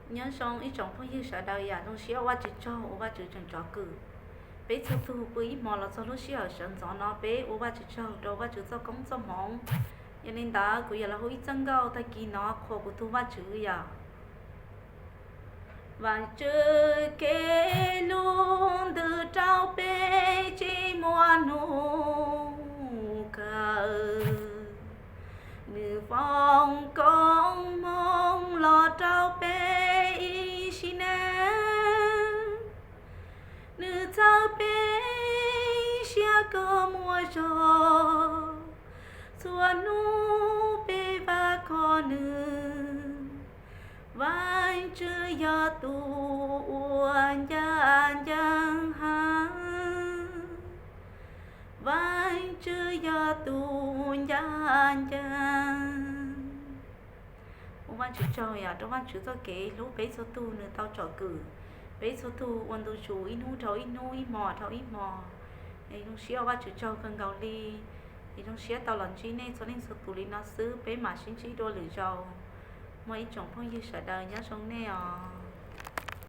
Nyob zoo ib tsoom phooj ywg sawv daws, yam zoo siab ua Vajtswv tsaug uas Vajtswv tseem tsom kwm peb txhua tug pw ib hmo los txog lub sij hawm sawv ntxov no. Peb ua Vajtswv tsaug rau Vajtswv txoj koob txoj hmoov. Yog li ntawd kuv yuav los hu ib txoj nkauj tag kis no qhuas kuv tug Vajtswv yom. Vajtswv kev hlub ntws rau peb tsis muaj hnub kawg. Nws foom koob hmoov los rau peb ib sim neej. Nws txhawb peb siab kom muaj zog, txhua hnub peb vam khom nws. Vajtswv yog tus uas ncaj ncees heev. Vajtswv yog tus ncaj ncees. Ua Vajtswv tsaug yom rau Vajtswv txoj kev hlub peb txhua tug, nws tau tsom kwm peb txhua tug ua ntu zus ib hnub dhau ib hnub, ib hmo dhau ib hmo. Es zoo siab ua Vajtswv tsaug kawg nkaus li. Es zoo siab tau los ntsib nej txhua leej txhua tus li no xwb, peb mam sib ntsib dua lwm zaus. Muaj ib tsoom phooj ywg sawv daws nyob zoo nej os.